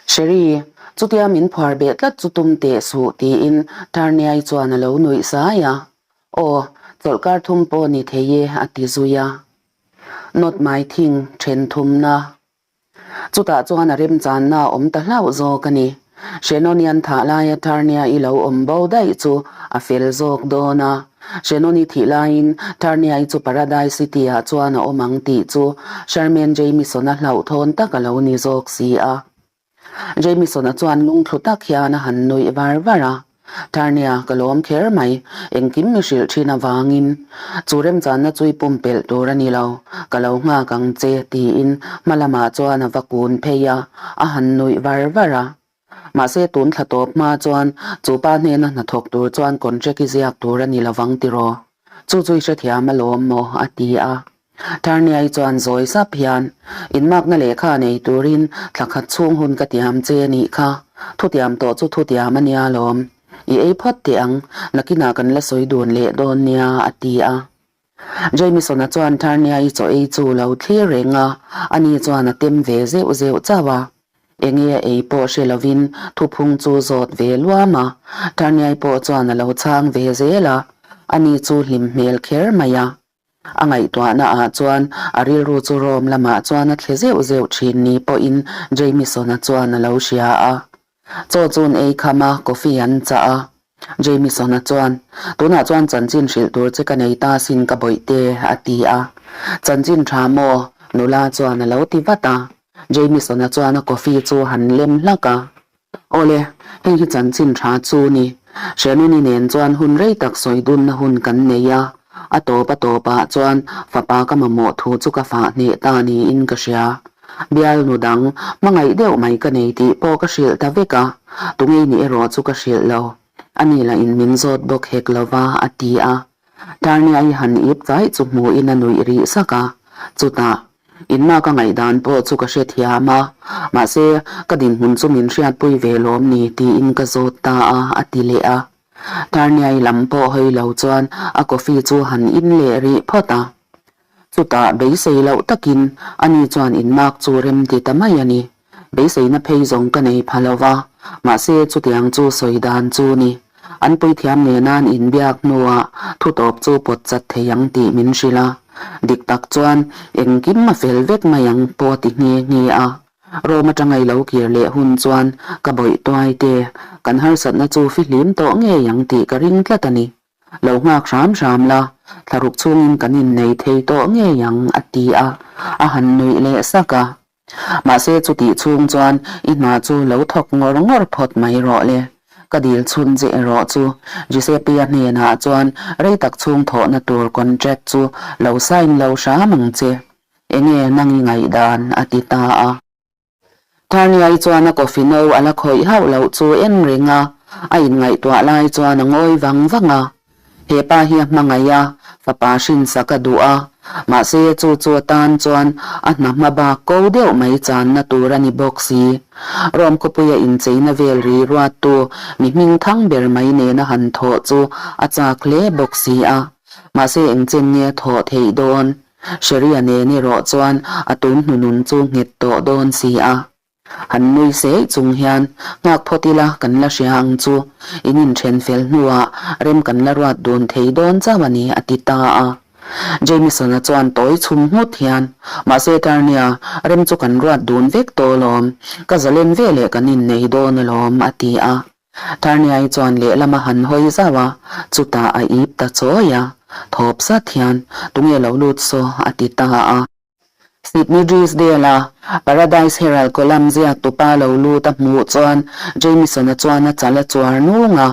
Sherry, chutia min phuar beh tlat chu tum teh suh tiin Tarniai chuan a lo nuih zai a. Aw, chawlhkar thum pawh ni thei e a ti zui a. Not my thing, then thumna. Chutah chuan a remchanna a awm ta hlauh zawk a ni. Shenonian thah laia Tarnia-i lo awm bo daih chu a fel zawk dawn a. Shenoni thih laiin Tarnia-i chu Paradise City-ah chuan a awm ang tih chu Sherman Jamison-a hlauhthawn tak a lo ni zawk si a. Jamison-a chuan lungthlu tak hian a han nuih var var a. Tarnia, ka lawm kher mai, engkim mi hrilh thin avangin. Chu remchanna chu i pumpelh tur a ni lo, ka lo nghak ang che, tiin hma lamah chuan a va kun phei a, a han nuih var var a. Mahse tun thla tawp hma chuan chu pa hnena hnathawk tur chuan contract i ziak tur a ni lovang tiraw? Chu chu i hrethiam alawm maw? a ti a. Tarniai chuan zawi sap hian, Inmakna lehkha nei turin thla khat chhung hun ka tiam che nih kha, thutiam tawh chu thutiam a nia lawm. I ei phawt teh ang, nakinah kan la sawi dun leh dawn nia, a ti a. Jamison-a chuan Tarniai chaw ei chu lo thlir reng a, ani chuan a tem ve zeuh zeuh chauh a. Enge a ei pawh hre lovin thuphung chu zawt ve luam a, Tarniai pawh chuan a lo chhang ve zel a, ani chu hlim hmel kher mai a. A ngaihtuahna ah chuan a rilru chu Rome lamah chuan a thle zeuh zeuh thin ni pawhin Jamison-a chuan a lo hria a. Chaw chun ei kham a, coffee an chah a. Jamison-a chuan, Tunah chuan chanchin hrilh tur che ka nei ta sin ka bawihte, a ti a. Chanchin tha maw? Nula chuan a lo ti vat a. Jamison-a chuan a coffee chu han lem hlak a. Awle, hei hi chanchin tha chu ni. Shannon-i nen chuan hun rei tak sawi dunna hun kan nei a, a tawp a tawpah chuan fapa ka mamawh thu chu ka fah hneh ta niin ka hria. Bialnu dang, hmangaih deuh mai ka nei tih pawh ka hrilh ta vek a, tungei ni erawh chu ka hrilh lo. Ani lah in min zawt bawk hek lova, a ti a. Tarnia i han ip chaih chu hmuhin a nuih rih sak a, chutah Inma ka ngaihdan pawh chu ka hrethiam a, mahse ka dinhmun chu min hriatpui ve lawm ni tiin ka zawt ta a, a ti leh a. Tarniai lam pawh hawi lo chuan a coffee chu han in leh rih phawt a. Chutah beisei loh takin ani chuan inmak chu rem ti ta mai a ni. Beiseina phei zawng ka nei pha lo va, mahse chutiang chu sawi dan chu ni. An puithiam nena an inbiak hnuah thutawp chu pawt chat thei ang tih min hrilh a. Dik tak chuan engkim a fel vek mai ang pawh a ti nghe nghe a. Rome atanga i lo kir leh hun chuan ka bawih tuai te, kan harsatna chu fihlim tawh ngei ang tih ka ring tlat a ni. Lo nghak hram hram la, thlaruk chhungin kan innei thei tawh ngei ang a ti a, a han nuih leh sak a. Mahse chutih chhung chuan i hna chu lo thawk ngawr ngawr phawt mai rawh le. Ka dil chhun che erawh chu Giuseppe-a hnenah chuan rei tak chhung thawhna tur contract chu lo sign lo hram ang che. Enge nang i ngaihdan? a ti ta a. Tharniai chuan a coffee no a la khawih hauh loh chu en reng a, a inngaihtuah lai chuan a ngawi vang vang a. He pa hi a hmangaih a, fapa hrinsak a duh a, mahse chu chu atan chuan a hna hma bak ko deuh mai channa tur a ni bawk si. Rome khawpuia incheina vel ri ruattu mi hming thang ber mai nena han thawh chu a chak hle bawk si a, mahse engchen nge thawh theih dawn? Sheria nen erawh chuan a tun hnunun chu nghet tawh dawn si a. Han nui seih chung hian, Nghak phawt ila kan la hria ang chu, in inthen fel hnuah rem kan la ruat dun thei dawn chauh a ni, a ti ta a. Jamison-a chuan tawi chhum nghut hian, Mahse Tarnia, rem chu kan ruat dun vek tawh alawm, ka zalen veleh kan innei dawn alawm, a ti a. Tarnia-i chuan lehlam a han hawi zauh a, chutah a ip ta chawi a, thawp zat hian, Tunge lo lut saw? a ti ta a. Sydney Drysdale-a Paradise Herald column ziak tupa lo lut a hmuh chuan Jamison-a chuan a chal a chuar nung a.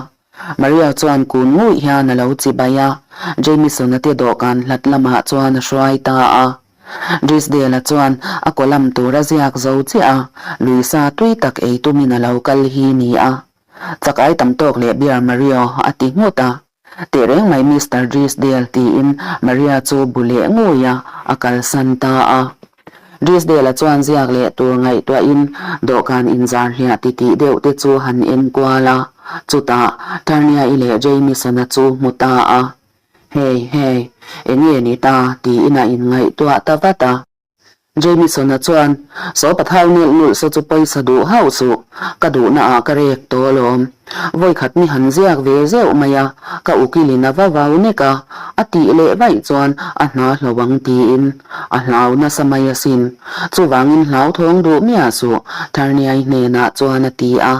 Maria chuan kun nguih hian a lo chibai a, Jamison-a te dawhkan hlat lamah chuan a hruai ta a. Drysdale-a chuan a column tur a ziak zo chiah a, Luisa tui tak ei tumin a lo kal hi ni a. Chak ai tam tawk leh beer Mario a ti nghut a. Tehreng mai Mister Drysdale tiin Maria chu bu leh ngui a, a kalsan ta a. Drysdale-a chuan ziak leh tur ngaihtuahin dawhkan inzar hliah titih deuh te chu han en kual a, chutah Tarnia-i leh Jamison-a chu hmu ta a. Hey, hey, enge ni ta? tiin a inngaihtuah ta vat a. Jamison-a chuan, Saw pathau nulh nulh saw chu pawisa duh hauh suh, ka duhna ah ka rek tawh alawm. Vawikhat mi han ziak ve zeuh mai a, ka ukilin a va vau nek a, a tih leh vaih chuan a hna hlo ang tiin a hlau nasa mai asin. Chuvangin hlauthawng duh miah suh, Tharniai hnenah chuan a ti a.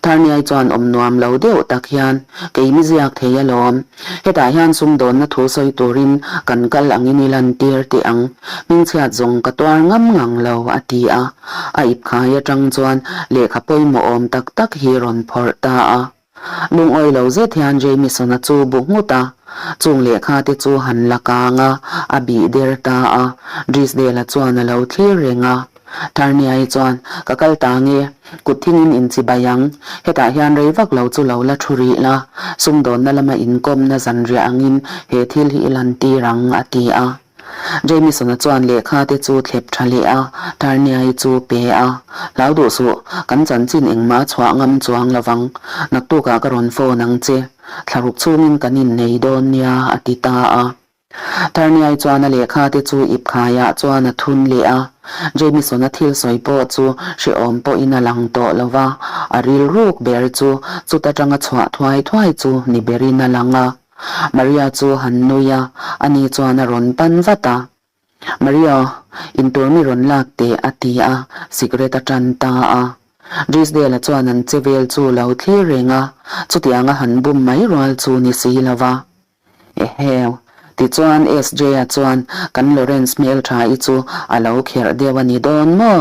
Tharniai chuan awm nuam lo deuh tak hian, Kei mi ziak thei alawm. Hetah hian sumdawnna thu sawi turin kan kal angin i lantir teh ang. Hmingchhiat zawng ka tuar ngam ngang lo, a ti a. A ip khai atang chuan lehkha pawimawh awm tak tak hi rawn phawrh ta a. Lungawi lo zet hian Jamison-a chu bu nghut a. Chung lehkha te chu han la kang a, a bih der ta a. Drisdale-a chuan a lo thlir reng a. Tharniai chuan, Ka kal ta nge, kut thingin inchibai ang. Hetah hian rei vak lo chu lo la thu rih la, sumdawnna lama inkawmna zanriah angin he thil hi i lantir ang, a ti a. Jamison-a chuan lehkha te chu thlep tha leh a, Tharniai chu pe a. Hlau duh suh, kan chanchin engmah chhuah ngam chuang lovang. Naktukah ka rawn phone ang che. Thlaruk chhungin kan innei dawn nia, a ti ta a. Tharniai chuan a lehkha te chu ip khaiah chuan a thun leh a, Jamison-a thil sawi pawh chu hrehawm pawhin a lang tawh lo va, a rilruk ber chu chuta tanga chhuah thuai thuai chu ni berin a lang a. Maria chu han nui a, ani chuan a rawn pan vat a. Maria, intur mi rawn lak teh a ti a, cigarette a tan ta a. Drisdale-a chuan an che vel chu lo thlir reng a, chutianga han bum mai rual chu ni si lo va. Eheu. Tichuan SJ-a chuan kan Lawrence hmeltha-i chu a lo kherh deuh a ni dawn maw?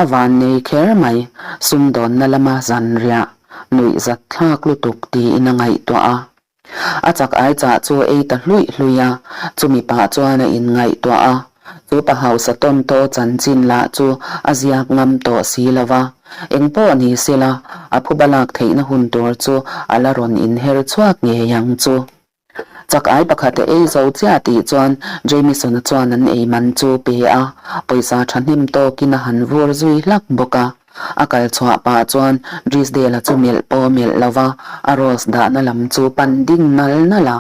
A van nei kher mai, sumdawnna lama zanriah nuih zat thlak lutuk tiin a ngaihtuah a. A chak ai chah chu ei ta hluih hluih a, chumi pah chuan a inngaihtuah a. Chu pa hausa tawn tawh chanchin lah chu a ziak ngam tawh si lo va, eng pawh ni sela a phuba lak theihna hun tur chu a la rawn inher chhuak ngei ang chu. Chak ai pakhat a ei zo chiah tih chuan Jamison-a chuan an ei man chu pe a, pawisa thahnem tawkin a han vur zui hlak bawk a. A kal chhuah pah chuan Drisdale-a chu melh pawh melh lo va, a rose dahna lam chu pan ding nal nal a.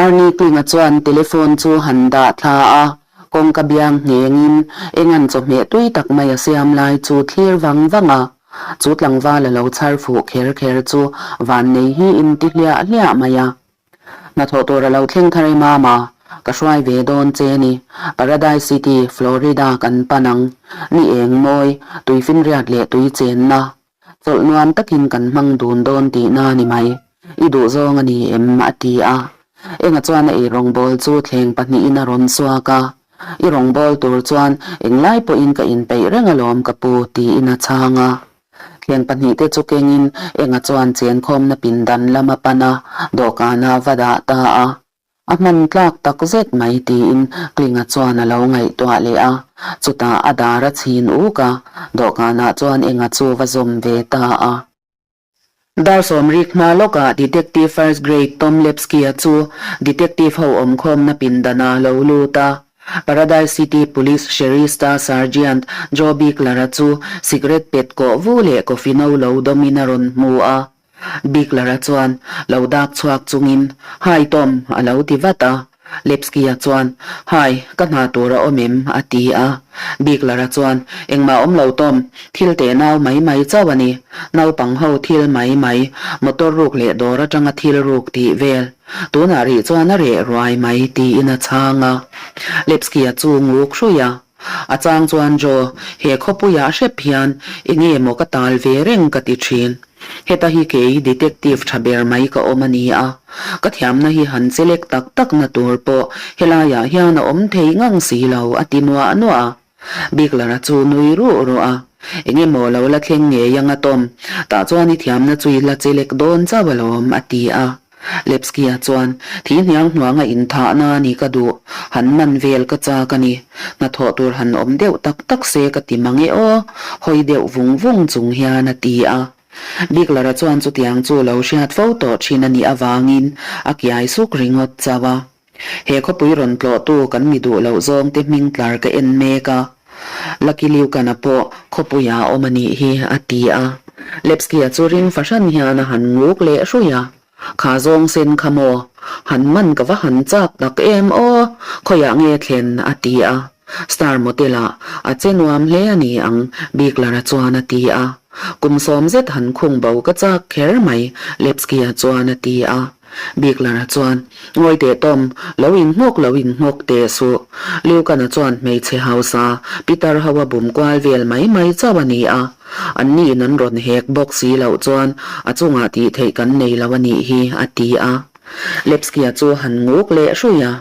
Arnie Kling-a chuan telephone chu han dah thla a, kawngka biang nghengin engan chawhmeh tui tak mai a siam lai chu thlir vang vang a. Chu tlangval a lo chhar fuh kher kher chu vannei hi in ti hliah hliah mai a. Hnathawh tur a lo thleng thar e mama, ka hruai ve dawn che ni. Paradise City, Florida kan pan ang. Ni eng mawi, tuifinriat leh tui chenna. Chawlh nuam takin kan hmang dun dawn tihna a ni mai. I duh zawng a ni em? a ti a. Enga chuan a ei rawngbawl chu thleng pahnihin a rawn suak a. I rawngbawl tur chuan englai pawhin ka inpeih reng alawm ka pu tiin a chhang a. Thleng pahnihte chu kengin Enga chuan chenkhawmna pindan lam a pan a, dawhkanah va dah ta a. A hman tlak tak zet mai tiin Klinga chuan a lo ngaihtuah leh a, chutah a dar a chhin uk a, dawhkanah chuan enga chu va zawm ve ta a. Dar sawmrik hma lawkah Detective First Grade Tom Lepsky-a chu Detective ho awmkhawmna pindanah a lo lut a. Paradise City Police Sherista Sergeant Joe Bigler-a chu cigarette pet kawh vu leh coffee no lo dawmin a rawn hmu a. Bigler-a chuan lo dak chhuak chungin, Hi Tom, a lo ti vat a. Lepsky-a chuan, Hi, ka hna tur a awm em? a ti a. Bigler-a chuan, Engmah awm lo Tom, thil teh nau mai mai chauh a ni. Naupang ho thil mai mai, motor ruk leh dawr atanga thil ruk tih vel. Tunah rih chuan a reh ruai mai, tiin a chhang a. Lepsky-a chu nguk hruih a. A chang chuan Joe, he khawpuiah hrep hian enge maw ka tal ve reng ka ti thin. Heta hi kei detective tha ber mai ka awm a ni a, ka thiamna hi han chelek tak tak na tur pawh helaiah hian a awm thei ngang si lo a ti nuah nuah a. Bigler-a chu nui ruh ruh a, Enge maw lo la thleng ngei anga Tom, tah chuan i thiamna chu i la chelek dawn chauh alawm a ti a. Lepsky-a chuan, Thi hniang hnuanga inthahna a ni ka duh, han man vel ka chak a ni. Hnathawh tur han awm deuh tak tak se ka ti mang e aw, hawi deuh vung vung chung hian a ti a. Bigler-a chuan chutiang chu lo hriat fo tawh thin a nih avangin a kiai suk ringawt chauh a. He khawpui rawn tlawhtu kan mi duh loh zawngte hming tlar ka en mek a. Lucky Lucan-a pawh khawpuia awm a nih hi, a ti a. Lepsky-a chu ring fahran hian a han nguk leh hruih a. Kha zawng sen kha maw? Han man ka va han chak tak em aw? Khawiah nge thlen? a ti a. Star Motel-ah a che nuam hle a ni ang, Bigler-a chuan a ti a. Kum sawm zet han khung bo ka chak kher mai, Lepsky-a chuan a ti a. Bigler-a chuan, Ngawi teh Tom, lo inhmawk lo inhmawk teh suh. Lucan-a chuan hmeichhe hausa, pitar ho a bum kual vel mai mai chauh a ni a. Anni in an rawn hek bawk si loh chuan a chungah tih theih kan nei lo a nih hi, a ti a. Lepsky-a chu han nguk leh hruih a.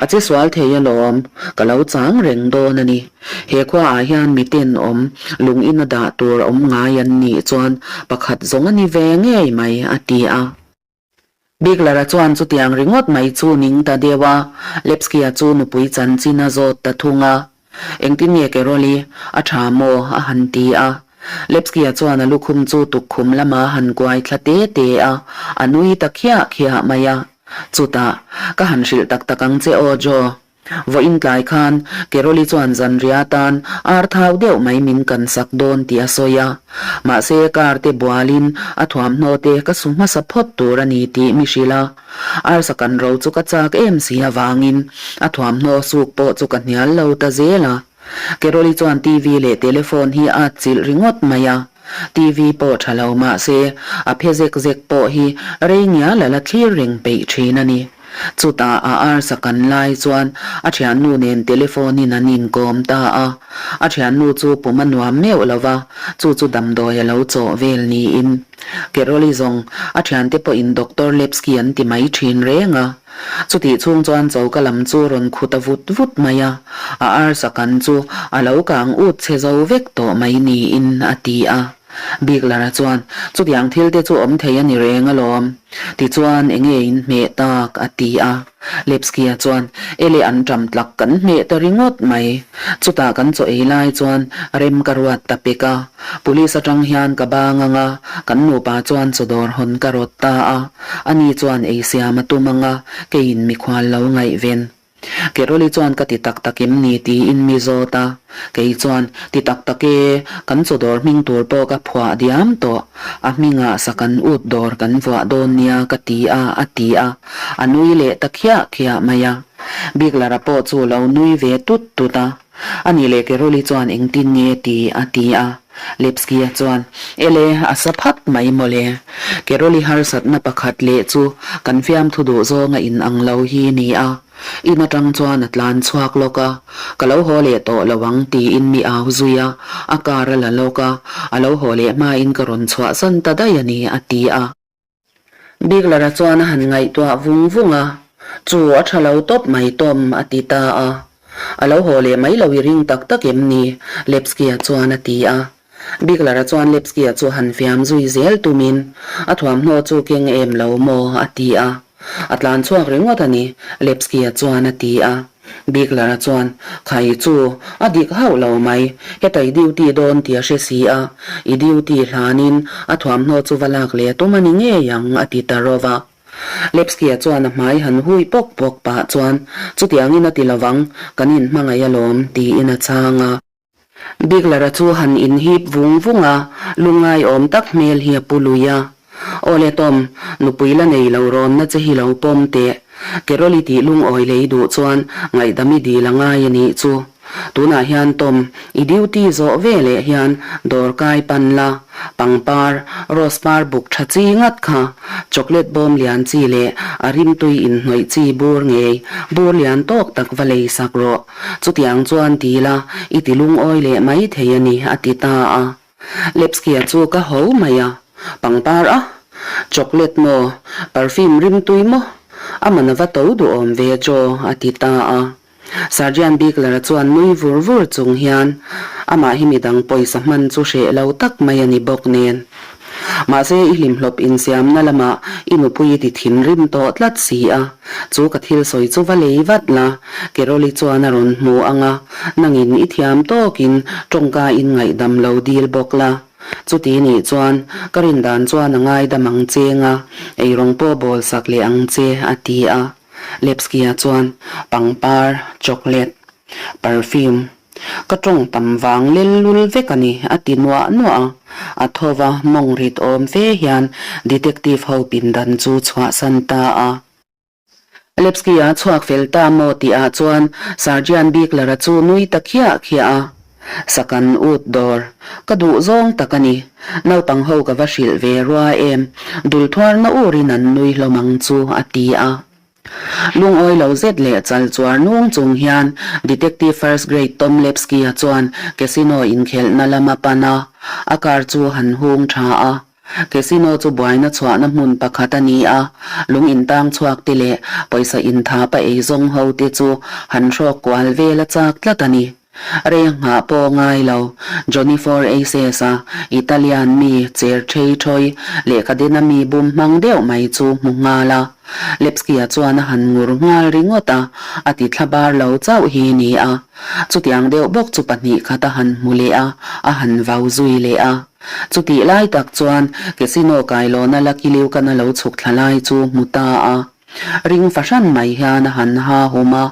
A che sual thei alawm, ka lo chang reng dawn a ni. He khuaah hian miten awm, lung ina dah tur awm ngai an nih chuan pakhat zawng a ni ve ngei mai, a ti a. Bigler-a chuan chutiang ringawt mai chu ning ta deuh a, Lepsky-a chu nupui chanchin a zawt ta thung a. Engtin nge Carol-i a tha maw? a han ti a. Lepsky-a chuan a lukhum chu tukkhum lama han kuai thla te te a, a nui ta khiah khiah mai a. Chutah, ka han hrilh tak tak ang che aw Joe. Vawiin tlai khan Carol-i chuan zanriah atan ar thau deuh mai min kan sak dawn tih a sawi a. Mahse car te bualin a thuamhnaw te ka su hmasa phawt tur a ni tih mi hrilh a. Arsa kan ro chu ka chak em si avangin a thuamhnaw suk pawh chu ka hnial lo ta zel a. Carol-i chuan TV leh telephone hi a atchilh ringawt mai a. TV pawh tha lo mah se a phe zek zek pawh hi rei ngial a la thlir reng peih thin a ni. Chutah a arsa kan lai chuan a thiannu nen telephone in an inkawm ta a. A thiannu chu pum a nuam meuh lo va, chu chu damdawi a lo chawh vel niin. Carol-i zawng a thiante pawhin Doctor Lepsky an ti mai thin reng a. Chutih chhung chuan choka lam chu rawn khut a vut vut mai a, a arsa kan chu a lo kang ut chhe zo vek tawh mai niin a ti a. Bigler-a chuan, Chutiang thil te chu awm thei a ni reng alawm. Tichuan, enge in hmeh tak? a ti a. Lepsky-a chuan, Ele an ṭam tlak kan hmeh ta ringawt mai. Chutah kan chaw ei lai chuan rem ka ruat ta pek a. Police aṭang hian ka bang ang a, kan nupa chuan chawdawr hawn ka rawt ta a. Ani chuan ei siam a tum ang a, keiin mikhual lo ngaihven. Carol-i chuan ka ti tak tak em ni tiin mi zawt a, kei chuan ti tak tak e, kan chawdawr hming tur pawh ka phuah diam tawh, a hmingah sa kan ut dawr kan vuah dawn nia ka ti a, a ti a, a nui leh ta khiah khiah mai a. Bigler-a pawh chu lo nui ve tut tut a. Ani leh Carol-i chuan engtin nge ti a ti a. Lepsky-a chuan, Ele, a sa phat mai mawle. Carol-i harsatna pakhat leh chu kan fiamthu duh zawnga in ang lo hi ni a. In atang chuan a tlan chhuak lawk a, ka lo haw leh tawh lo ang tiin mi au zui a, a car a la lawk a, a lo haw leh hmain ka rawn chhuahsan ta daih a ni, a ti a. Bigler-a chuan a han ngaihtuah vung vung a, Chu a tha lo tawp mai Tom, a ti ta a. A lo haw leh mai lo i ring tak tak em ni? Lepsky-a chuan a ti a. Bigler-a chuan Lepsky-a chu han fiam zui zel tumin, A thuamhnaw chu keng em lo maw? a ti a. A tlan chhuak ringawt a ni, Lepsky-a chuan a ti a. Bigler-a chuan, Khai chu, a dik hauh lo mai. Heta i duty dawn tih a hre si a, i duty hlanin a thuamhnaw chu va lak leh tum a ni ngei ang, a ti ta ro va. Lepsky-a chuan a hmai han hui pawk pawk pah chuan, Chutiangin a ti lovang, kan inhmangaih alawm, tiin a chhang a. Bigler-a chu han inhip vung vung a, lungngai awm tak hmel hi a pu lui a. Awle Tom, nupui la nei lo rawnna che hi lo pawm teh. Carol-i tih lungawi lei duh chuan ngaihdam i dil a ngai a nih chu. Tunah hian Tom, i duty zawh ve leh hian dawr kai pan la, pangpar, rose par buk tha chi ngat kha, chocolate bawm lian chi leh a rimtui inhnawih chi bur ngei, bur lian tawk tak va lei sak rawh. Chutiang chuan ti la, i ti lungawi leh mai thei a ni, a ti ta a. Lepsky-a chu ka ho mai a, pangpar a, chocolate maw, perfume rimtui maw, a man a va to duhawm ve Joe, a ti ta a. Sergeant Bigler-a chuan nui vur vur chung hian, Amah hi midang pawisa hman chu hreh lo tak mai a ni bawk nen. Mahse i hlimhlawp insiamna lamah i nupui i ti thinrim tawh tlat si a, chu ka thil sawi chu va lei vat la, Carol-i chuan a rawn hmu ang a, nangin i thiam tawkin tawngka in ngaihdam lo dil bawk la. Chuti nih chuan ka rindan chuan a ngaidam ang che nga, eirawng pawh bawl sak leh ang che, a ti a. Lepsky-a chuan pangpar, chocolate, perfume, Ka tawng tam vang lel lul vek a ni, a ti nuah nuah a. A tho va, mawng rit awm fe hian detective ho pindan chu chhuahsan ta a. Lepsky-a chhuak fel ta maw tih ah chuan Sergeant Bigler-a chu nui ta khiah khiah a. Sakan ut dawr. Ka duh zawng tak a ni. Naupang ho ka va hrilh ve rua em, dul thuarna urin an nui hlawm ang chu a ti a. Lungawi lo zet leh chal chuar nung chung hian Detective First Grade Tom Lepsky-a chuan casino inkhelhna lam a pan a, a car chu han hung tha a. Casino chu buaina chhuahna hmun pakhat a ni a, lung intang chhuak te leh pawisa inthapa eizawng ho te chu han hrawk kual vel a chak tlat a ni. Rei a nghah pawh ngai lo. Johnny For Aces a Italian mi cher thei thawi lehkha dena mi bum hmang deuh mai chu hmu nghal a. Lepsky-a chuan a han ngur nghal ringawt a, a ti thla bar lo chauh hi ni a. Chutiang deuh bawk chu pahnih khat a han hmu leh a, a han vau zui leh a. Chutih lai tak chuan Casino kailawna Lucky Luke-an a lo chhuk thla lai chu hmu ta a. Ring fahran mai hian a han ha hum a,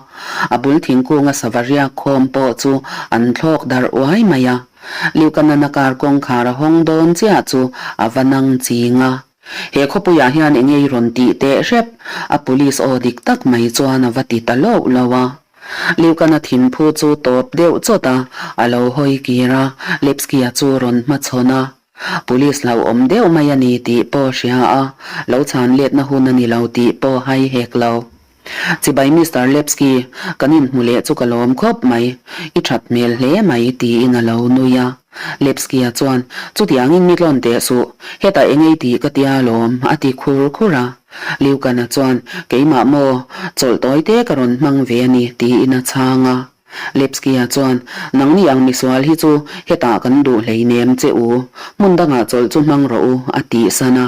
a bul thingkunga sava riak khawm pawh chu an thlawk darh uai mai a. Liukanana kar kawngkhar a hawng dawn chiah chu a va nang ching a. He khawpuiah hian eng ei rawn tih teh hrep, a police aw dik tak mai chuan a va ti ta loh lo a. Liukana thinphu chu tawp deuh chawt a, a lo hawi kir a, Lepsky-a chu rawn hmachhawn a. Police hlauhawm deuh mai a ni tih pawh hria a, lo chhan letna hun a ni lo tih pawh hai hek lo. Chibai Mister Lepsky, kan inhmu leh chu ka lawm khawp mai, i that hmel hle mai tiin a lo nui a. Lepsky-a chuan, Chutiangin mi tlawn teh suh, hetah eng ei tih ka tia lawm, a ti khur khur a. Liukana chuan, Keimah maw, chawlh tawi te ka rawn hmang ve a ni, tiin a chhang a. Lepsky-a chuan, Nangni ang misual hi chu hetah kan duh hleinem che u, hmun dangah chawlh chu hmang rawh u, a tih san a.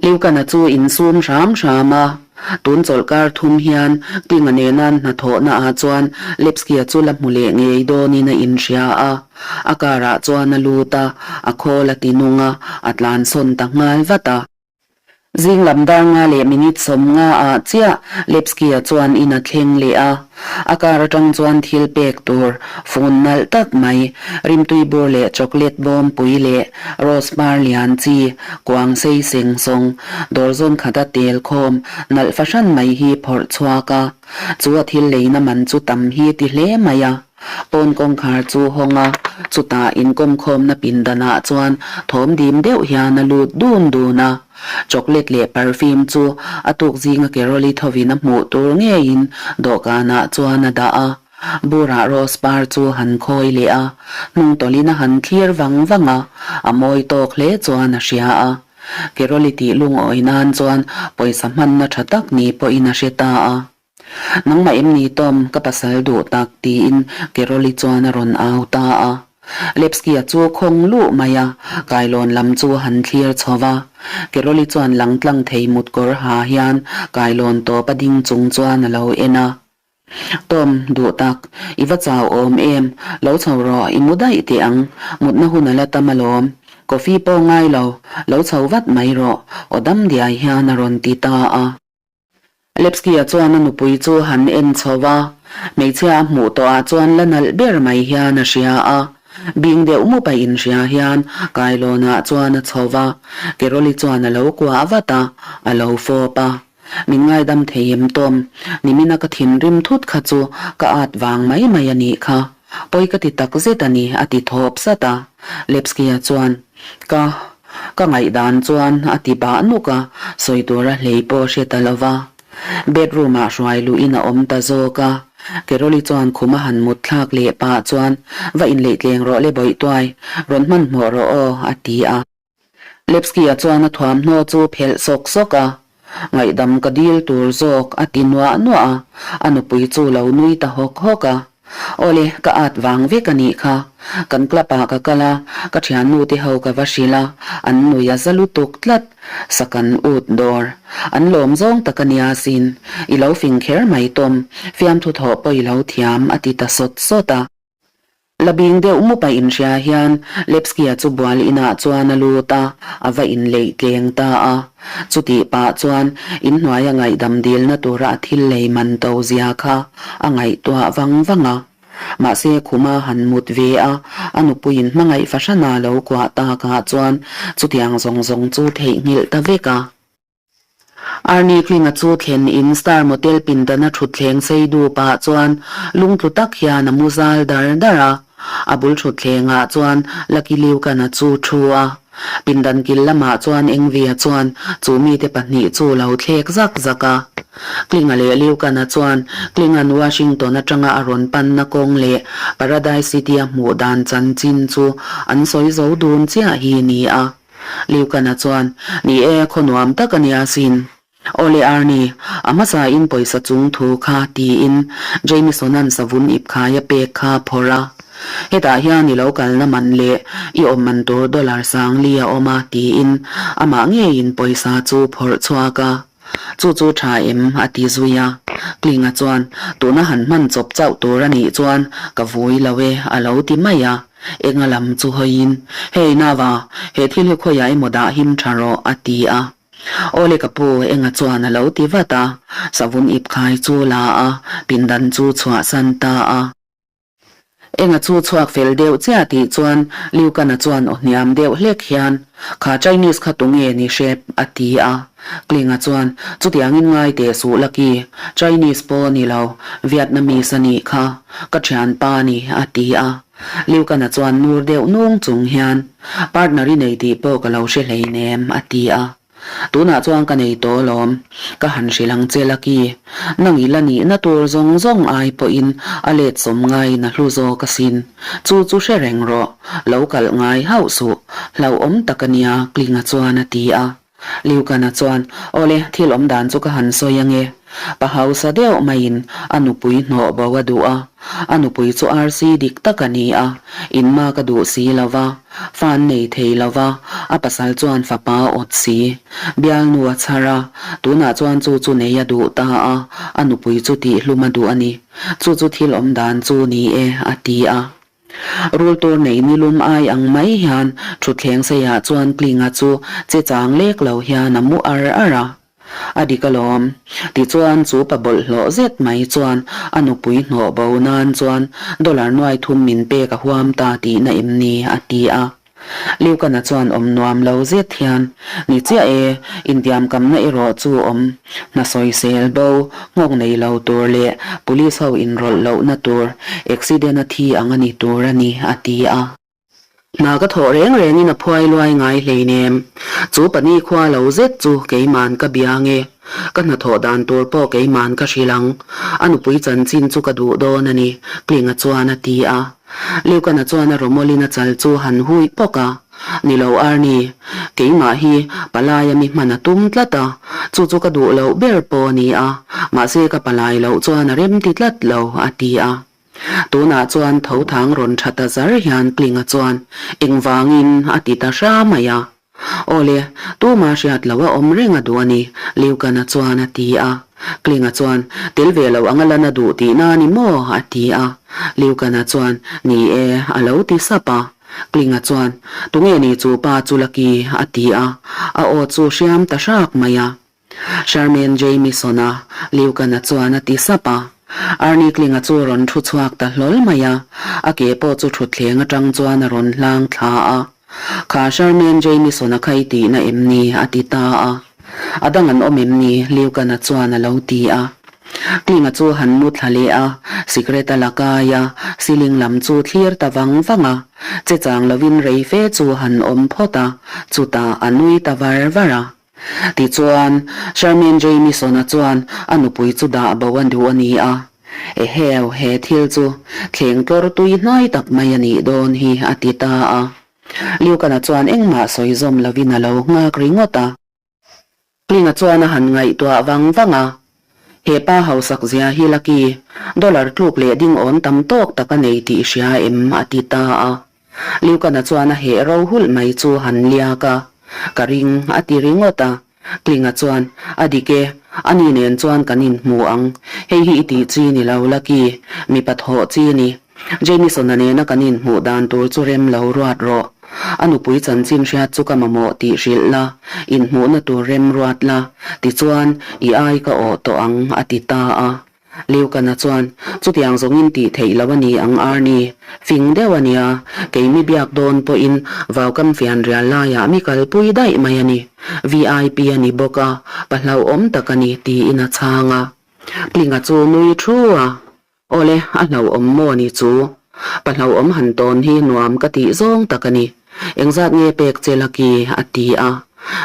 Liukana chu insum hram hram a, tun chawlhkar thum hian Klinga nena hnathawhna ah chuan Lepsky-a chu la hmu leh ngei dawnin a inhria a. A car-ah chuan a lut a, a khawl a ti nung a, a tlansawn ta nghal vat a. Zing lam dar nga leh minute 50 ah chiah Lepsky-a chuan in a thleng leh a. A car atang chuan thil pek tur fun nalh tak mai, rimtui bur leh chocolate bawm pui leh rose par lian chi kuang sei seng sawng dawr zawn khata tel khawm nalh fahran mai hi phawrh chhuak a. Chu a thil leina man chu tam hi ti hle mai a. Pawn kawngkhar chu hawng a, chutah inkawmkhawmna pindanah chuan thawm dim deuh hian a lut dun dun a. Chocolate leh perfume chu a tuk zinga Carol-i thovin a hmuh tur ngeiin dawhkanah chuan a dah a. Burah rose par chu han khawi leh a, hnungtawlhin a han thlir vang vang a, a mawi tawk hle chuan a hria a. Carol-i tih lungawi nan chuan pawisa hmanna tha tak ni pawhin a hre ta a. Nangmah em ni Tom, ka pasal duh tak, tiin Carol-i chuan a rawn au ta a. Lepsky-a chu khawng luh mai a, kailawn lam chu a han thlir chho va. Carol-i chuan langtlang thei mut kawr ha hian kailawn tawp a ding chung chuan a lo en a. Tom, duh tak, i va chau awm em? Lo chho rawh, i mu daih teh ang, mutna hun a la tam alawm. Coffee pawh ngai lo, lo chho vat mai rawh, aw dam diai hian a rawn ti ta a. Lepsky-a chuan a nupui chu han en chho va, hmeichhia a hmuh tawhah chuan la nalh ber mai hian a hria a. Bing deuh mup a inhria hian kailawnah chuan a chho va, Carol-i chuan a lo kuah vat a, a lo fawp a. Min ngaidam thei em Tom, nimina ka thinrim thut kha chu ka at vang mai mai a nih kha. Pawi ka ti tak zet a ni, a ti thawp sat a. Lepsky-a chuan, Ka, ka ngaihdan chuan a ti bah nuk a, sawi tura hlei pawh hre ta lo va. Bedroom-ah hruai luhin a awm ta zawk a. Carol-i chuan khum a han mut thlak leh pah chuan, Va inleihtleng rawh le bawihtuai, rawn hmanhmawh rawh aw, a ti a. Lepsky-a chuan a thuamhnaw chu phelh sawk sawk a, Ngaihdam ka dil tur zawk a ti nuah nuah a, a nupui chu lo nui ta hawk hawk a. Awle, ka at vang vek a nih kha. Kan club ah ka kal a, ka thiannu te ho ka va hrilh a, an nui a za lutuk tlat. Sakan ut dawr. An lawm zawng tak a nia sin. I lo fing kher mai Tom, fiamthu thawh pawh i lo thiam a ti ta sawt sawt a. La bing deuh mup a inhria hian Lepsky-a chu bual inah chuan a lut a, a va inleih tleng ta a. Chutih pah chuan inhnuaia ngaihdam dilna tura a thil lei man to zia kha a ngaihtuah vang vang a. Mahse khuma han mut ve a, a nupuiin hmangaih fahrana lo kuah takah chuan chutiang zawng zawng chu theihnghilh ta vek a. Arnie Klinga chu thlen in Star Motel pindana thutthleng sei dup ah chuan lungtlu tak hian a mu zal dar dar a. A bul thutthleng ah chuan Lucky Liukana chu thu a. Pindan kil lamah chuan Engvia chuan chu mite pahnih chu lo thlek zak zak a. Klinga leh Liukana chuan Klingan Washington atanga a rawn panna kawng leh Paradise City a hmuh dan chanchin chu an sawi zo dun chiah hi ni a. Liukana chuan, Ni e, khaw nuam tak a nia sin. Awle Arnie, a hmasain pawisa chung thu kha tiin Jameson-a'n savun ip khai a pek kha a phawrh a. Hetah hian i lo kalna man leh i awm man tur dollar sangli a awm a tiin amah ngeiin pawisa chu phawrh chhuak a. Chu chu tha em? a ti zui a. Klinga chuan, Tuna han hman chawp chauh tur a nih chuan ka vui lo e a lo ti mai a. Enga lam chu hawiin, Hei Nava, he thil hi khawiah emaw dah him tha rawh a ti a. Awle ka pu, enga chuan a lo ti vat a, savun ip khai chu la a, pindan chu chhuahsan ta a. Enga chu chhuak fel deuh chiah tih chuan Liukana chuan aw hniam deuh hlek hian, Kha Chinese kha tunge ni hrep? a ti a. Klinga chuan, Chutiangin ngai teh suh Lucky, Chinese pawh ni lo, Vietnamese a nih kha, ka thianpa ni, a ti a. Liukana chuan nur deuh nung chung hian, Partner i nei tih pawh ka lo hre hleinem, a ti a. Tunah chuan ka nei tawh alawm, ka han hrilh ang che Lucky. Nang i la nihna tur zawng zawng ai pawhin a let sawm ngaiin a hlu zawk asin. Chu chu hre reng rawh, lo kalh ngai hauh suh, hlauhawm tak a nia, Klinga chuan a ti a. Liukana chuan, Awle, thil awm dan chu ka han sawi ange. Pa hausa deuh maiin a nupui hnawh bo a duh a. A nupui chu arsi dik tak a ni a, in ma ka duh si lo va, fa an nei thei lo va, a pasal chuan fapa a awt si. Bialnu a chhar a, tunah chuan chu chu nei a duh ta a, a nupui chu tihhlum a duh a ni. Chu chu thil awm dan chu ni e, a ti a. Rul tur nei nilum ai ang mai hian thutthleng seiah chuan Klinga chu che chang lek lo hian a mu ar ar a. A dik alawm. Tichuan chu pa bawlhhlawh zet mai chuan a nupui hnawh bo nan chuan dollar nuai thum min pek a huam ta tihna em ni? a ti a. Liukana chuan awm nuam lo zet hian, Ni chiah e, intiamkamna erawh chu awm. Hna sawisel bo, nghawk nei lo tur leh police ho inrawlh lohna tur, accident a thi ang a ni tur a ni, a ti a. Hna ka thawh reng rengin a phuai luai ngai hleinem. Chu pahnih khua lo zet chu keiman ka bia nge. Ka hnathawh dan tur pawh keiman ka hrilh ang. A nupui chanchin chu ka duh dawn a ni, Klinga chuan a ti a. Liukana chuan a rawmawlin a chal chu han hui pawk a. Ni lo Arnie, keimah hi palaia mi hman a tum tlat a, chu chu ka duh loh ber pawh a ni a, mahse ka palai loh chuan a remti tlat lo, a ti a. Tunah chuan tho thang rawn tha ta zar hian Klinga chuan engvangin a ti ta hra mai a. Awle, tuma hriat loh a awm reng a duh a ni, Liukana chuan a ti a. Klinga chuan, Tel ve lo anga lan a duh tihna a ni maw? a ti a. Liukana chuan, Ni e, a lo ti sap a. Klinga chuan, Tunge ni chu pa chu Lucky? a ti a. A aw chu hriam ta hrak mai a. Sherman Jamieson-a Liukana chuan a ti sap a. Arnie Klinga chu a rawn thu chhuak ta hlawl mai a, a ke pawh chu thutthleng atang chuan a rawn hlang thla a. Kha Sherman Jamieson-a kha i tihna em ni? a ti ta a. A dang an awm em ni? Liukana chuan a lo ti a. Klinga chu han mu thla leh a, sikret a la kai a, ceiling lam chu thlir ta vang vang a. Che chang lovin rei fe chu han awm phawt a, chutah a nui ta var var a. Tichuan, Sherman Jamieson-a chuan a nupui chu dah bo a duh a ni a. Eheu, he thil chu thleng tlawr tui hnai tak mai a nih dawn hi, a ti ta a. Liukana chuan engmah sawi zawm lovin a lo nghak ringawt a. Klinga chuan a han ngaihtuah vang vang a. He pa hausak zia hi Lucky, dollar tluk leh ding awn tam tawk tak a nei tih i hria em? a ti ta a. Liukana chuan a heh ro hulh mai chu han liak a, Ka ring, a ti ringawt a. Klinga chuan, A dik e, ani nen chuan kan inhmu ang. Hei hi i tih chi ni lo, Lucky, mipa thawh chi ni. Jamison-a nena kan inhmuh dan tur chu rem lo ruat rawh. A nupui chanchin hriat chu ka mamawh tih hrilh la, inhmuhna tur rem ruat la, tichuan i ai ka awh tawh ang, a ti ta a. Liukana chuan, Chutiang zawngin tih theih loh a ni ang Arnie, fing deuh a nia, kei mi biak dawn pawhin vaukam fianrial laiah mi kalpui daih mai a ni. VIP a ni bawk a, pa hlauhawm tak a ni, tiin a chhang a. Tlinga chu nui thu a, Awle, a hlauhawm maw ni chu? Pa hlauhawm han tawn hi nuam ka tih zawng tak a ni. Engzat nge pek che Lucky? a ti a.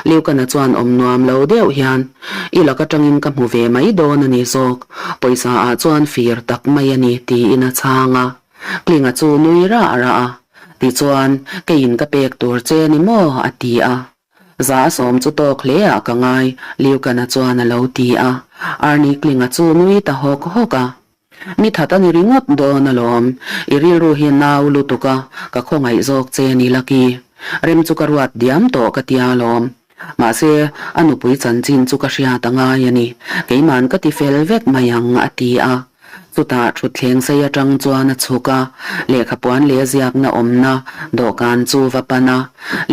Liukana chuan awm nuam lo deuh hian, I lak atangin ka hmu ve mai dawn a ni zawk, pawisa ah chuan fir tak mai a ni, tiin a chhang a. Tlinga chu nui rah rah a, Tichuan, keiin ka pek tur che ni maw? a ti a. Za a sawm chu tawk hle ah ka ngai, Liukana chuan a lo ti a. Arnie Klinga chu nui ta hawk hawk a. Mi that a ni ringawt dawn alawm, i rilru hi nau lutuk a, ka khawngaih zawk che ni Lucky. Rem chu ka ruat diam tawh ka tia alawm. Mahse, a nupui chanchin chu ka hriat a ngai a ni, keiman ka ti fel vek mai ang a ti a. Chutah thutthleng sei atang chuan a chhuk a, lehkhapuan leh ziakna awmna dawhkan chu va pan a.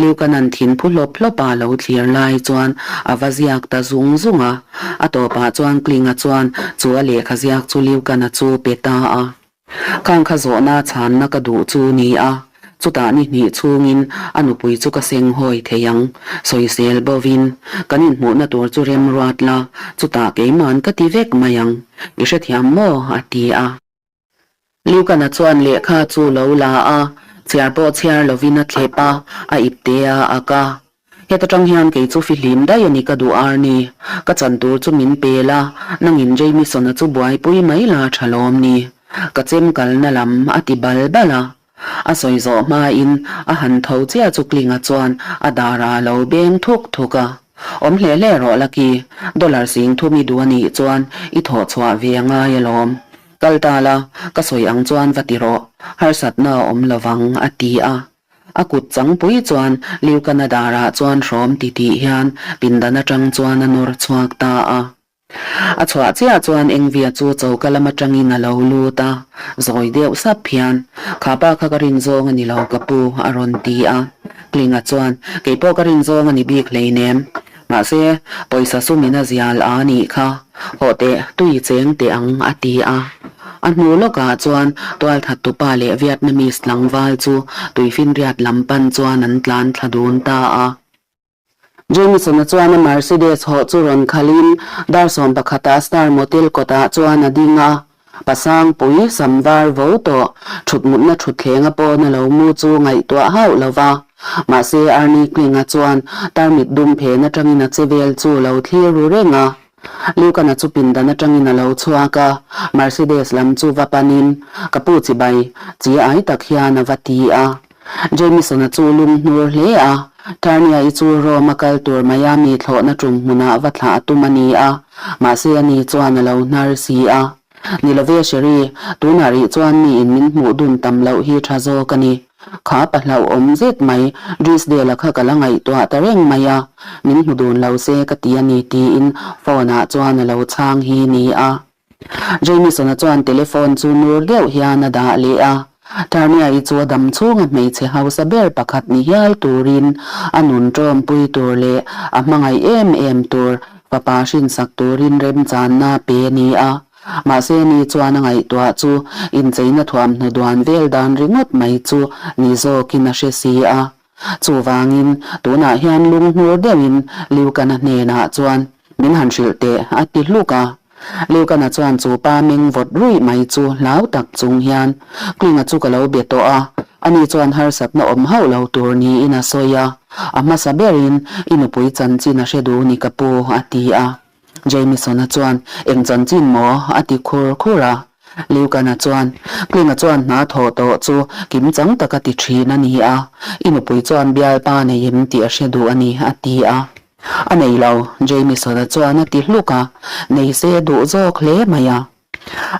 Liukanan thin phu hlawp hlawp a lo thlir lai chuan a va ziak ta zung zung a. A tawpah chuan Klinga chuan chu a lehkha ziak chu Liukana chu pe ta a. Khang kha zawhna chhanna ka duh chu ni a, Chutah ni hnih chhungin a nupui chu ka seng hawi thei ang, sawisel bovin kan inhmuhna tur chu remruat la, chutah keiman ka ti vek mai ang, i hrethiam maw? a ti a. Liukana chuan lehkha chu lo la a, chhiar pawh chhiar lovin a thlep a, a ipte a ak a. Heta tang hian kei chu fihlim daih a ni ka duh Arnie, ka chan tur chu min pe la, nangin Jamison-a chu buaipui mai la tha lawm ni, ka chem kalna lam a ti bal bal a. A sawi zawh hmain a han tho chiah chu Klinga chuan a darah a lo beng thuk thuk a. Awm hle hle rawh Lucky, dollar sing thum i duh a nih chuan i thawh chhuah ve a ngai alawm. Kal ta la, ka sawi ang chuan va ti rawh, harsatna a awm lovang a ti a. A kut changpui chuan Liukana darah chuan hrawm ti tih hian pindan atang chuan a nawr chhuak ta a. A chhuah chiah chuan Engvia chu choka lam atangin a lo lut a, zawi deuh sap hian, Kha pa kha ka rin zawng a ni lo ka pu, a rawn ti a. Klinga chuan, Kei pawh ka rin zawng a ni bik hleinem. Mahse, pawisa sumin a zial a nih kha. Hawh teh, tui cheng teh ang, a ti a. A hnu lawkah chuan tualthattupa leh Vietnamese tlangval chu tuifinriat lam pan chuan an tlan thla dun ta a. Jamison-a chuan a Mercedes hawh chu rawn khalhin dar 11 a Star Motel kawtah chuan a ding a. Pasangpui sam var vo tawh thutmutna thutthleng a pawn a lo mu chu ngaihtuah hauh lo va. Mahse Arnie Kling-a chuan tarmit dum phen atangin a che vel chu lo thlir ru reng a. Lucan-a chu pindan atangin a lo chhuak a, Mercedes lam chu va panin, Ka pu chibai, chi ai tak hian a va ti a. Jamison-a chu lung hnur hle a, Tarnia-i chu Rome-a kal tur Miami thlawhna tum hmunah va thlah a tum a ni a, mahse ani chuan a lo hnar si a. Ni love Sherry, tunah rih chuan miin min hmuh dun tam loh hi tha zawk a ni. Kha pa hlauhawm zet mai, Drisdale-a kha ka la ngaihtuah ta reng mai a, min hmu dun lo se ka ti a ni tiin phone-ah chuan a lo chhang hi ni a. Jamison-a chuan telephone chu nur deuh hian a dah leh a. Tarnia-i chu a dam chhunga hmeichhe hausa ber pakhat ni hial turin a nun ṭawmpui tur leh a hmangaih em em tur fapa hrinsak turin remchanna pe a ni a. Mahse ni chuan a ngaihtuah chu incheina thuamhnaw duan vel dan ringawt mai chu ni zawkin a hre si a. Chuvangin, tunah hian lunghnur deuhin Liukana hnenah chuan min han hrilh teh a ti hluk a. Liukana chuan chu pa meng vawt ruih mai chu hlau tak chung hian Klinga chu ka lo be tawh a, ani chuan harsatna awm hauh lo tur niin a sawi a, a hmasa berin i nupui chanchin a hre duh ni ka pu a ti a. Jamison-a chuan, Eng chanchin maw? a ti khur khur a. Liukana chuan, Klinga chuan hna thawh tawh chu kim chang taka ti thin a ni a, i nupui chuan bialpa nei em tih a hre duh a ni, a ti a. A nei lo, Jamison-a chuan a ti hluk a, nei se duh zawk hle mai a.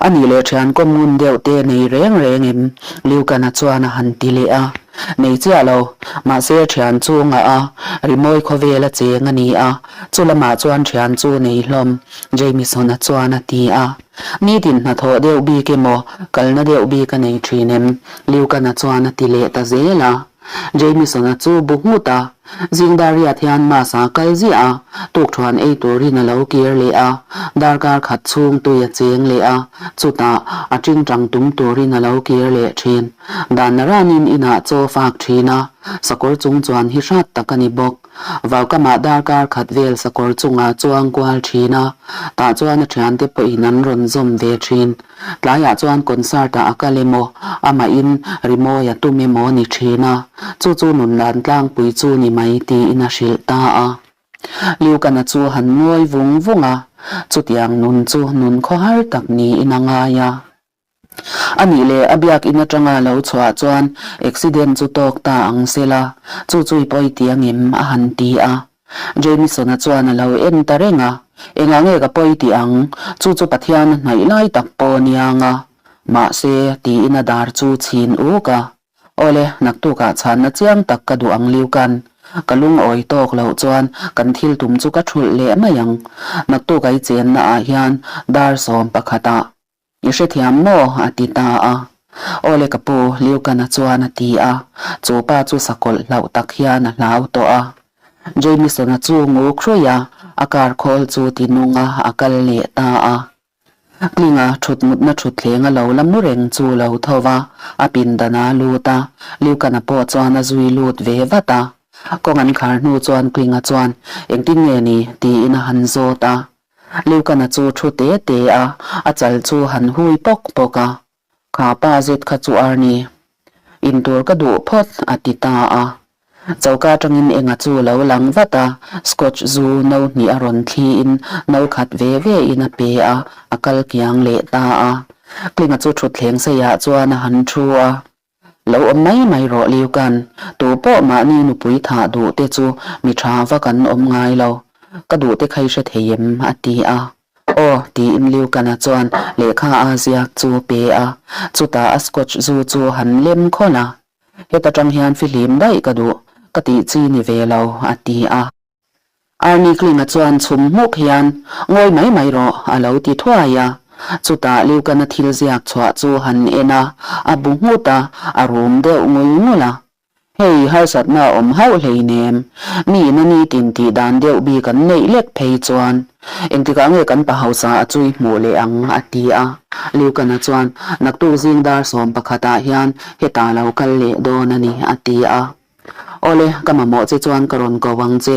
A nih leh thian kawm ngun deuh te nei reng reng em? Liukana chuan a han ti leh a. Nei chiah lo, mahse thian chu ngah a, rimawi khawvel a cheng a ni a, chu lamah chuan thian chu nei hlawm, Jamison-a chuan a ti a. Nitin hnathawh deuh bik emaw, kalna deuh bik a nei thin em? Liukana chuan a ti leh ta zel a. Jamison-a chu bu nghut a. Zingdar riat hian Mass a kal ziah a, tukṭhuan ei turin a lo kir leh a, darkar khat chhung tui a cheng leh a, chutah a ṭingṭang tum turin a lo kir leh ṭhin. Dan naranin inah chaw fak ṭhin a, sakawr chung chuan hi hrat tak a ni bawk. Vaukamah darkar khat vel sakawr chungah chuang kual ṭhin a, tah chuan a ṭhiante pawhin an rawn zawm ve ṭhin. Tlaiah chuan concert-ah a kal emaw, amahin rimawi a tum emaw ni ṭhin a, chu chu nun dan tlangpui chu ni mai tiin a hrilh ta a. Liukana chu han ngawi vung vung a, chutiang nun chu nun khawhar tak niin a ngai a. A nih leh a biakin atanga lo chhuah chuan accident chu tawk ta ang sela, chu chu i pawi ti angem a han ti a. Jamison-a chuan a lo en ta reng a, Engah nge ka pawi ti ang, chu chu Pathian a hnaih lai tak pawh niang a, mahse tiin a dar chu chhin uk a. Awle, naktukah chhanna chiang tak ka duh ang Liukan. Ka lungawi tawk loh chuan kan thil tum chu ka thulh leh mai ang. Naktuk a i chenna ah hian dar 11 ah I hrethiam maw? a ti ta a. Awle ka pu, Liukana chuan a ti a. Chu pa chu sakawlh hlauh tak hian a hlau tawh a. Jamison-a chu nguk hruih a, a car khawl chu ti nung a, a kal leh ta a. Klinga thut mutna thutthleng a lo la mu reng chu lo tho va, a pindan a lut a, Liukana pawh chuan a zui lut ve vat a. Kawng an khar hnu chuan Klinga chuan, Engtin nge ni? tiin a han zawt a. Liukana chu thu te te a, a chal chu han hui pawk pawk a. Kha pa zet kha chu Arnie, intur ka duh phawt, a ti ta a. Choka atangin enga chu lo lang vat a, Scotch zu no hnih a rawn thliin no khat ve ve in a pe a, a kal kiang leh ta a. Klinga chu thutthleng seiah chuan a han thu a. Lo awm mai mai rawh Liukan, tu pawh mahni nupui thah duh te chu mi tha vak an awm ngai lo. Ka duh te kha i hre thei em? a ti a. Aw, tiin Liukana chuan lehkha a ziak chu pe a, chutah a scotch zu chu han lem khawn a. Heta tang hian fihlim daih ka duh, ka tih chi ni ve lo, a ti a. Arnie Klinga chuan chhum hmuk hian, Ngawi mai mai rawh, a lo ti thuai a. Chutah Liukana thil ziak chhuah chu han en a, a bu nghut a, a rum deuh ngul ngul a. Hei, harsatna a awm hauh hleinem. Mi ina nitin tih dan deuh bik an neih lek phei chuan, Engtikah nge kan pa hausa a chui hmuh leh ang? a ti a. Liukana chuan, Naktuk zing dar 11 ah hian hetah lo kal leh dawn a ni, a ti a. Awle, ka mamawh che chuan ka rawn ko ang che.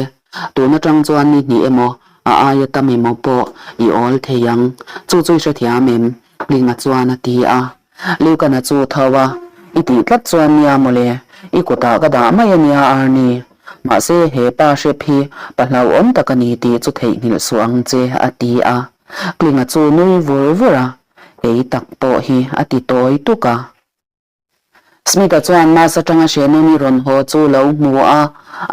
Tun atang chuan ni hnih emaw, a aia tam emaw pawh i awl thei ang. Chu chu i hrethiam em? Hlinga chuan a ti a. Liukana chu tho a, I tih tlat chuan nia mawle, i kutah ka dah mai a nia Arnie. Mahse, he pa hrep hi pa hlauhawm tak a ni tih chu theihnghilh suh ang che, a ti a. Klinga chu nui vur vur a, Kei tak pawh hi a ti tawi tuk a. Smith-a chuan Mass atanga Shannon-i rawn haw chu lo hmu a,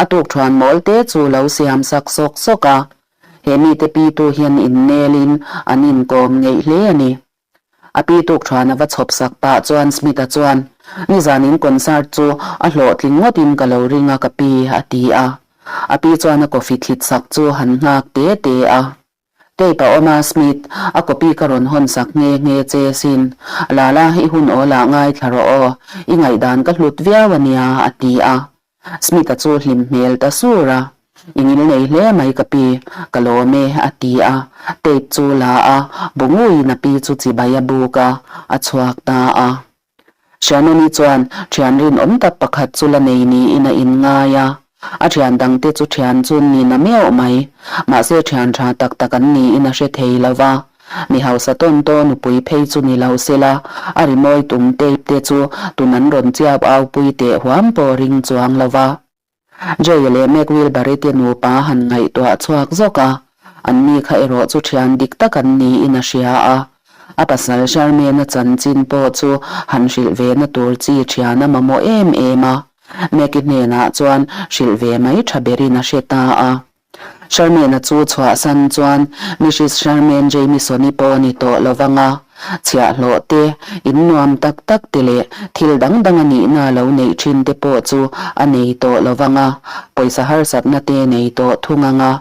a tukthuan mawl te chu lo siam sak sawk sawk a. He mite pitu hian innelin an inkawm ngeih hle a ni. A pi tukthuan a va chhawp sak pah chuan Smith-a chuan, Nizanin concert chu a hlawhtling ngawtin ka lo ring a ka pi, a ti a. A pi chuan a coffee thlit sak chu han nghak te te a. Tape a awm a, Smith, a copy ka rawn hawn sak nghe nghe che sin. Lala, i hun awl ah ngaithla rawh aw, i ngaihdan ka hlut viau a nia, a ti a. Smith-a chu hlim hmel ta sur a. I ngil nei hle mai ka pi, ka lawm e, a ti a. Tape chu la a, bu nguiin a pi chu chibai a buk a, a chhuak ta a. Shannon-i chuan thian rinawm tak pakhat chu la nei niin a inngai a. A thian dangte chu thian chu an ni na meuh mai. Mahse thian tha tak tak an niin a hre thei lo va. Mi hausa tawn tawn nupui phei chu ni lo sela, a rimawi tum tape te chu tun an rawn chiap au pui teh huam pawh ring chuang lo va. Jay leh Meg Wilbury te nupa han ngaihtuah chhuak zawk a, an mi kha erawh chu thian dik tak an niin a hria a. A pasal Charmaine-a chanchin pawh chu han hrilh ve na tur chi thian a mamawh em em a, Meg-i hnenah chuan hrilh ve mai tha berin a hre ta a. Sherman-a chu chhuahsan chuan Mrs. Sherman Jamison-i pawh a ni tawh lo vang a, chhiahhlawh te, in nuam tak tak te leh thil dang dang a nihna lo neih thin te pawh chu a nei tawh lo vang a, pawisa harsatna te nei tawh thung ang a,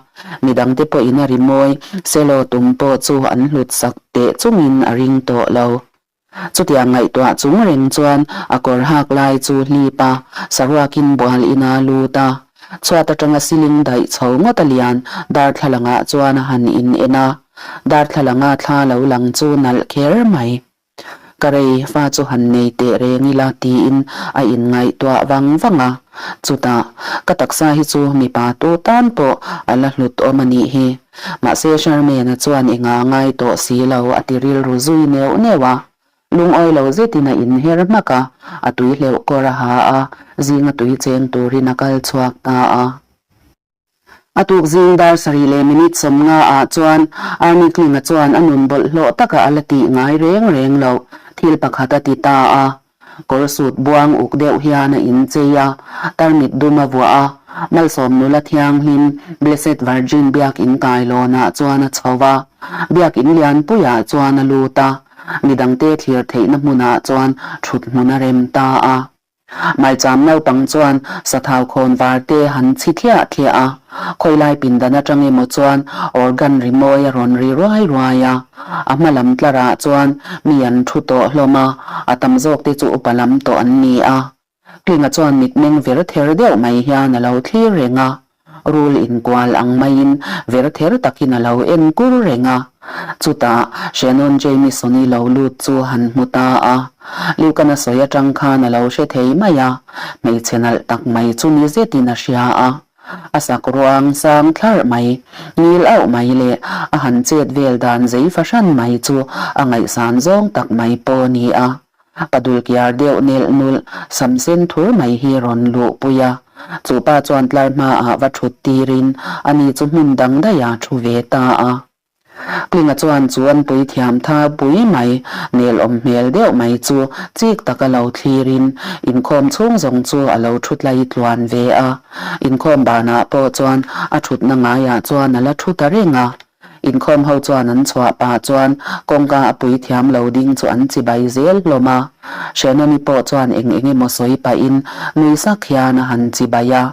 midang te pawhin a rimawi selaw tum pawh chu an hlut sak teh chungin a ring tawh lo. Chutiang ngaihtuah chung reng chuan a kawr hak lai chu hlip a, saruakin bual ina lut a. Chhuat atanga ceiling daih chho ngawt a lian darthlalangah chuan a han in en a, darthlalanga thla lo lang chu nalh kher mai. Ka rei fa chu han nei teh reng ila tiin a inngaihtuah vang vang a. Chutah, ka taksa hi chu mipa tu tan pawh a la hlut awm a nih hi. Mahse Sharmena chuan enga ngai tawh si lo a ti rilru zui neuh neuh a. Lungawi lo zetin a inher hmak a, a tui hleuh kawr a ha a, zinga tui cheng turin a kal chhuak ta a. A tuk zing dar sarih leh minute 50 ah chuan Arnie Kling-a chuan a nun bawlhhlawh taka a la tih ngai reng reng loh thil pakhat a ti ta a. Kawr sut buang uk deuh hian a inchei a, tarmit dum a vuah a, Malsawm nula thianghlim Blessed Virgin biakin kailawnah chuan a chho a, biakin lianpuiah chuan a lut a, midangte thlir theihna hmunah chuan thut hmun a rem ta a. Maicham naupang chuan sathau khawn var te han chhi thliah thliah a, khawilai pindan atang emaw chuan organ rimawi a rawn ri ruai ruai a. A hma lam tlarah chuan mi an thu tawh hlawm a, a tam zawk te chu upa lam tawh an ni a. Klinga chuan mitmeng ver ther deuh mai hian a lo thlir reng a. Rul inkual ang maiin ver ther takin a lo en kur reng a. Chutah Shannon Jamison-i lo lut chu han hmu ta a. Lucan-a sawi atang khan a lo hre thei mai a, hmeichhe nalh tak mai chu ni zetin a hria a. A sak ruang sang thlarh mai, ngil auh mai leh a han chet vel dan zei fahran mai chu a ngaihsan zawng tak mai pawh a ni a. Pa dulkiar deuh nelh nulh sam sen thur mai hi rawn luh pui a, chu pa chuan tlai hmaah va thut tirin ani chu hmun dang daih a thu ve ta a. Klinga chuan chu an pui thiam tha pui mai, nelawm hmel deuh mai chu chik taka lo thlirin inkhawm chhung zawng chu a lo thu tlai tluan ve a. Inkhawm banah pawh chuan a thutna ngaiah chuan a la thu ta reng a. Inkhawm ho chuan an chhuah pah chuan kawngka a pui thiam lo ding chu an chibai zel hlawm a. Shannon-i pawh chuan eng eng emaw sawi pahin nui sak hian a han chibai a.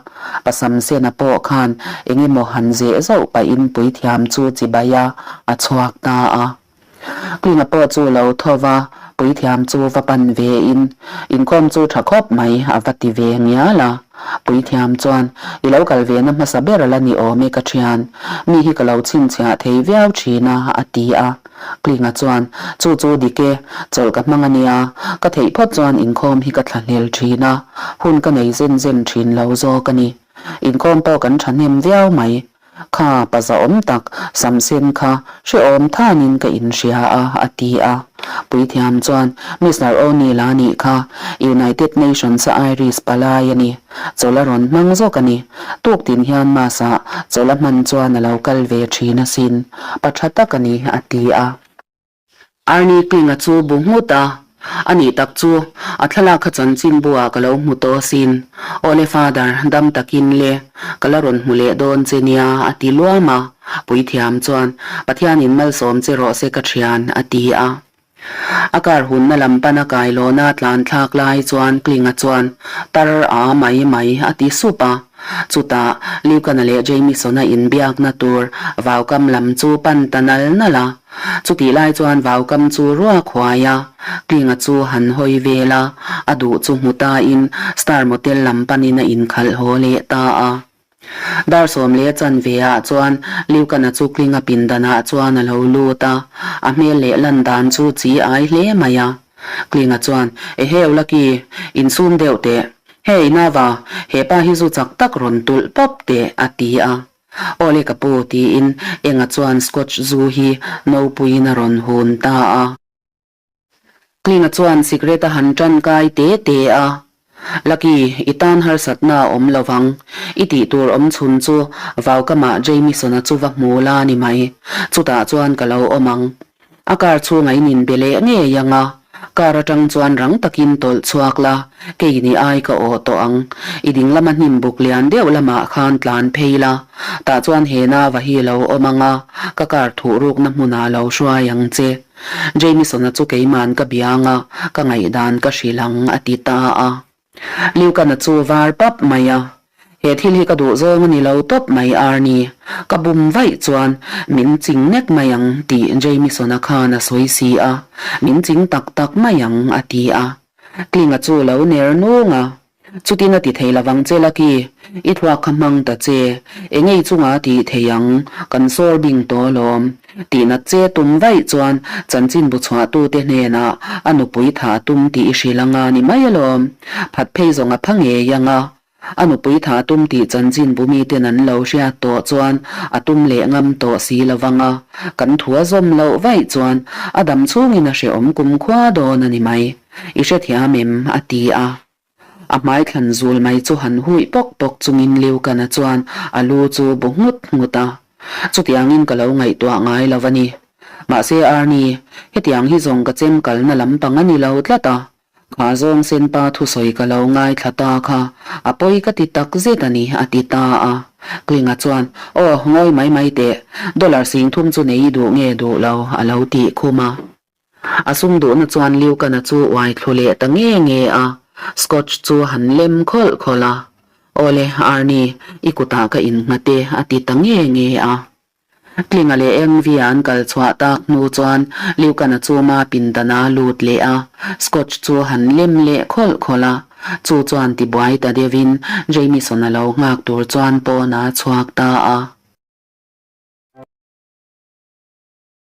Pa Samsena pawh khan eng emaw han zeh zauh pahin puithiam chu chibai a, a chhuak ta a. Klinga pawh chu lo tho va, puithiam chu va pan ve in, inkhawm chu tha khawp mai a va ti ve ngial a. Puithiam chuan, I lo kal ve na hmasa ber a la ni awm e ka thian, mi hi ka lo chhinchhiah thei viau thin a, a ti a. Klinga chuan, Chu chu dik e, chawlh ka hmang a nia, ka theih phawt chuan inkhawm hi ka thlahlel thin a, hun ka nei zen zen thin lo zawk a ni. Inkhawm pawh kan thahnem viau mai. Kha pa zahawm tak Samsen kha hrehawm thanin ka inhria a, a ti a. Puithiam chuan, Mister O'Neill a nih kha, United Nations-a Irish palai a ni. Chawlh a rawn hmang zawk a ni. Tuktin hian Mass-ah chawlh a hman chuan a lo kal ve thin asin. Pa tha tak a ni, a ti a. Arnie Kling-a chu bu nghut a, A nih tak chu, a thlalak kha chanchinbu ah ka lo hmu tawh asin. Awle Father, dam takin le, ka la rawn hmu leh dawn che nia, a ti luam a. Puithiam chuan, Pathianin malsawm che rawh se ka thian, a ti a. A car hunna lam pana kailawna tlan thlak lai chuan Kling-a chuan, Tar a mai mai, a ti sup a. Chutah, Lucan-a leh Jamison-a inbiakna tur vaukam lam chu pan ta nal nal a. Chutih lai chuan vaukam chu ruak huai a, Klinga chu han hawi vel a, a duh chu hmu tain Star Motel lam panin a inkhalh haw leh ta a. Dar 10 leh chanve ah chuan Liukana chu Klinga pindanah chuan a lo lut a, a hmel leh lan dan chu chi ai hle mai a. Klinga chuan, Eheu Lucky, insum deuh teh. Hei Nava, hepa hi zu chak tak rawn tulh pawp teh, a ti a. Awle ka pu, tiin Enga chuan Scotch zu hi nopuiin a rawn hun ta a. Klinga chuan sikret a han tan kai te te a. Lucky, i tan harsatna a awm lo vang. I tih tur awm chhun chu Vaukamah Jamison-a chu va hmu la ni mai. Chutah chuan ka lo awm ang. A car chhungah in inbe leh ngei ang a, car atang chuan rang takin tawlh chhuak la, kei ni ai ka awh tawh ang. I ding lama hnim buk lian deuh lamah khan tlan phei la, tah chuan he nava hi lo awm ang a, ka car thuh rukna hmunah lo hruai ang che. Jamison-a chu keiman ka bia ang a, ka ngaihdan ka hrilh ang, a ti ta a. Liukana chu var pap mai a, He thil hi ka duh zawng a ni lo tawp mai Arnie, ka bum vaih chuan min ching nek mai ang tih Jamison-a khan a sawi si a, min ching tak tak mai ang a ti a. Klinga chu lo ner nung a. Chutin a ti thei lovang che Lucky, i thluak kha hmang ta che, enge i chungah a tih thei ang, kan sawr bing tawh alawm. Tihnat che tum vaih chuan chanchinbu chhuahtute hnenah a nupui tha tum tih i hrilh anga ni mai alawm. Phat phei zawng a pha ngei anga a nupui tha tum tih chanchinbu miten an lo hriat tawh chuan a tum leh ngam tawh si lovang a, kan thu a zawm loh vaih chuan a dam chhungin a hrehawm kumkhua dawn a ni mai. I hrethiam em? a ti a. A hmai thlan zul mai chu han huih pawk pawk chungin Liukana chuan a lu chu bu nghut nghut a. Chutiangin ka lo ngaihtuah ngai lo a ni. Mahse Arnie, hetiang hi zawng ka chem kalna lampang a ni lo tlat a. Kha zawng senpa thusawi ka lo ngaithla ta kha a pawi ka ti tak zet a ni, a ti ta a. Klinga chuan, Aw, ngawi mai mai teh. Dollar 3000 chu nei i duh nge duh lo, a lo tih khum a. A sum duhna chuan Liukana chu uai thlu leh ta nge nge a, Scotch chu han lem khawlh khawlh a. Awle, Arnie, i kutah ka innghat e, a ti ta nge nge a. Tlinga leh Engvia an kal chhuah tak hnu chuan Liukana chu ma pindana lut leh a, Scotch chu han lem leh khawlh khawlh a. Chu chuan tibuai ta deuhin Jamieson-a lo nghak tur chuan pawnah a chhuak ta a.